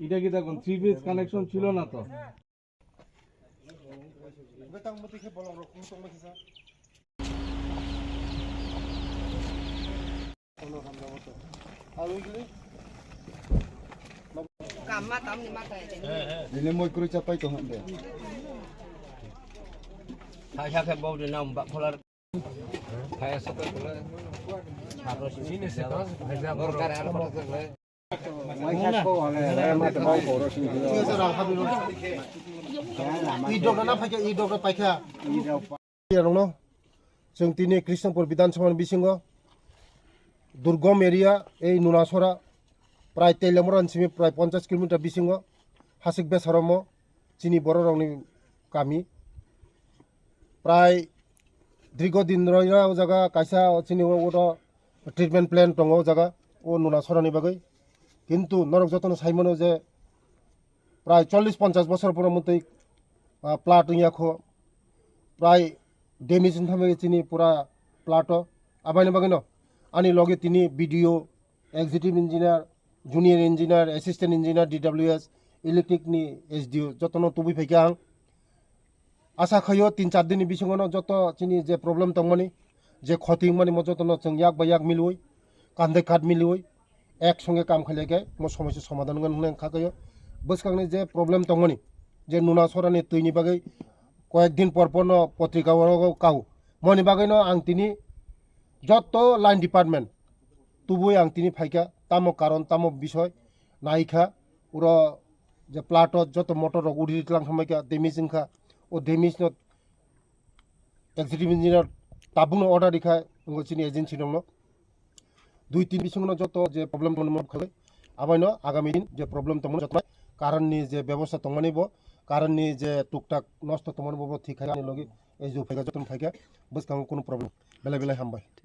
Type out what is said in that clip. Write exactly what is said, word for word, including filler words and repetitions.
এটা কি দেখুন, থ্রি ফেজ কানেকশন ছিল না তো। Kamma tamni mata. Ini moi kuru chapai to hande. Hai hai bau de nam ba kholar. Hai sa ko. Ini se kan. Borkar ar. Idok na paikha, idok na paikha. Rongno chwng tini Krishnapur Bidhan Sabha ni bisingo Durgom area ei Nunasora prai Teilamura ni simi prai ponchas kilometer bisingo hasik besaramo chini borok rokni kami prai dirgo din roi o jaga kaisa chini o treatment plant tongo o jaga o Nunasora ni bagwi. Kintu norok jotono sai mano je prai chollish ponchas bosor pura mutwi, ah, plat wngya kho, prai damage wngtha bagwi chini pura plat o. Aboni bagwino ani loge tini B D O, executive engineer, junior engineer, assistant engineer, D W S, electric ni S D O jotono tubui phaikha ang. Asa khaio tin char din ni bisingo no joto chini je problem tongmani, je khoti wngmani mo joto no chwng yak bai yak milwi, kandai kat milwi, ek songe kam khailai khe mo somosya somadhan wngkha khaio. Bwskangni je problem tongmani, je Nunasora ni twi ni bagwi koyek din por por no potrika o kau, moni bagwi no ang tini joto line department tubui ang tini phaikha, tamo karon, tamo bisoi naikha, uro je plat o joto motor rok uri tlang thangbai kha, damage wngkha, o damage no executive engineer tabuk no order rikha, ngo chini agency rok no dui tin bisingo no joto je problem tongmani khalai, abai no agami din je problem tongmani joto karon ni je bebosta tongmani bo, karon ni je tuktak nosto tongmani bo, bo thik khai ani logi ejo phaikha, joto phaikha, bwskango kunu problem belai belai hambai.